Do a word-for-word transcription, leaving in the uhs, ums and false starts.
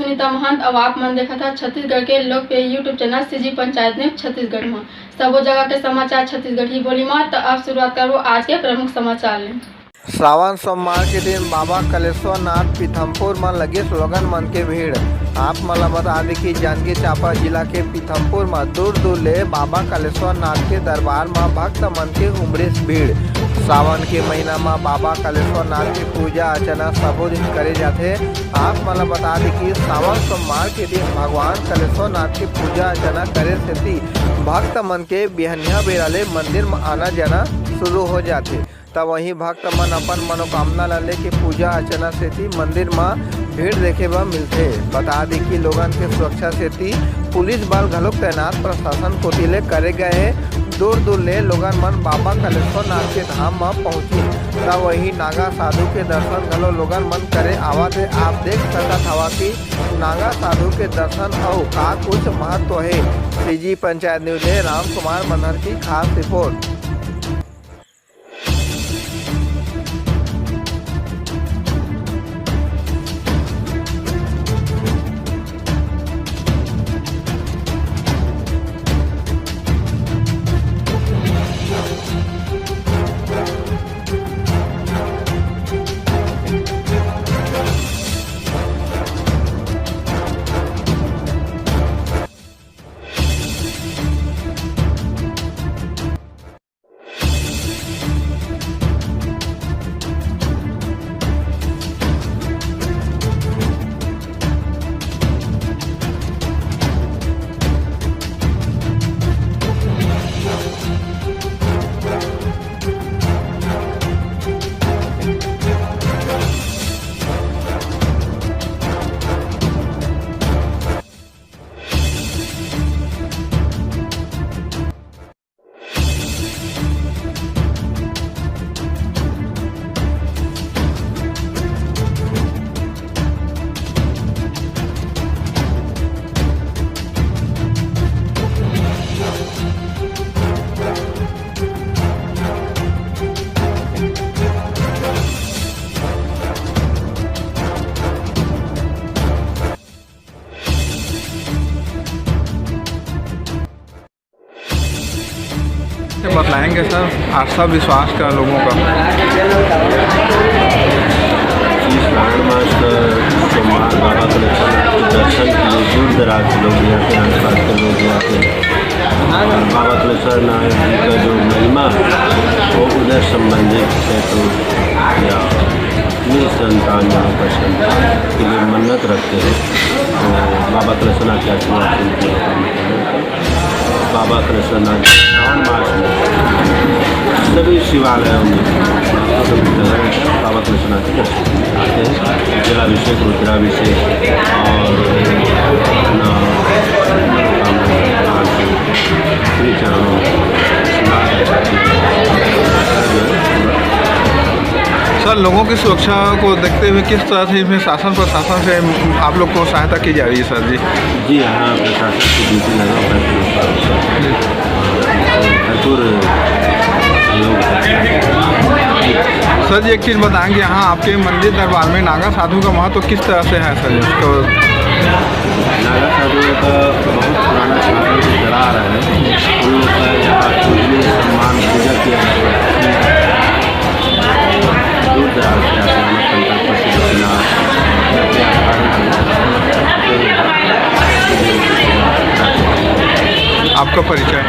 सुनीता महंत, अउ आप मन देखत हव छत्तीसगढ़ के लोकप्रिय YouTube channel CG panchayat news Chhattisgarh म। सबो जगह के समाचार छत्तीसगढ़ी बोली म। त अब शुरुआत करबो आज के प्रमुख समाचार ले। सावन सोमवार के दिन बाबा कलेश्वर नाथ पीथमपुर म लगिस लोगन मन के भीड़। आप मन ल बता दें कि जांजगीर चांपा जिला के पीथमपुर म दूर दूर ले बाबा कलेश्वर नाथ के दरबार म भक्त मन के उमड़िस भीड़। सावन के महीना म बाबा कलेश्वर नाथ के पूजा अर्चना सबो दिन करे जाथे। आप मन ल बता दें कि सावन सोमवार के दिन भगवान कलेश्वर नाथ के पूजा अर्चना करे सेती भक्त मन के बिहनिया बेरा ले मंदिर म आना जाना शुरू हो जाथे। त वहीं भक्त मन अपन मनोकामना ल लेके पूजा अर्चना सेती मंदिर म भीड़ देखे बर मिलथे। बता दें कि लोगन के सुरक्षा सेती पुलिस बल घलोक तैनात प्रशासन कोति ले करे गए हे। दूर दूर ले लोगन मन बाबा कलेश्वर नाथ के धाम म पहुंचिन। त वहीं नागा साधु के दर्शन घलो लोगन मन करे आवत हे। आप देख सकत हवा कि नागा साधु के दर्शन अउ का कुछ महत्व हे। सीजी पंचायत न्यूज ले राम कुमार मनहर की खास रिपोर्ट। से बतलाएंगे सर, आस्था विश्वास का लोगों का। श्रावण मास का सोमवार बाबा कलेश्वर के दर्शन के लिए दूर दराज से लोग भी आते हैं, आसपास के लोग भी आते हैं। और बाबा कलेश्वर नाथ जी का जो महिमा है, वो उधर संबंधित है, तो या निसंतान यहाँ पर संतान के लिए मन्नत रखते हैं, तो बाबा कलेश्वर नाथ के आशीर्वाद से उनकी मनोकामना पूर्ण होती है। बाबा कलेश्वर नाथ श्रावण मास में सभी शिवालयों में, बाबा कलेश्वर नाथ के दर्शन आते हैं। जलाभिषेक, रुद्राभिषेक और अपना मनोकामना भगवान के श्री चरणों में। सर, लोगों की सुरक्षा को देखते हुए किस तरह से इसमें शासन प्रशासन से आप लोग को सहायता की जा रही है सर जी? जी हाँ, प्रशासन की ड्यूटी लगा हुआ है। भरपूर सहयोग है। सर जी, एक चीज़ बताएंगे, यहाँ आपके मंदिर दरबार में नागा साधु का महत्व किस तरह से है सर जी? तो नागा साधु का बहुत पुराना शासन से चला आ रहा है। उन लोग का यहाँ पूजनीय सम्मान पूजा किया जाता है। दूर दराज से आते हैं, संकल्प सिद्ध करना, अपने आधार को आपका परिचय?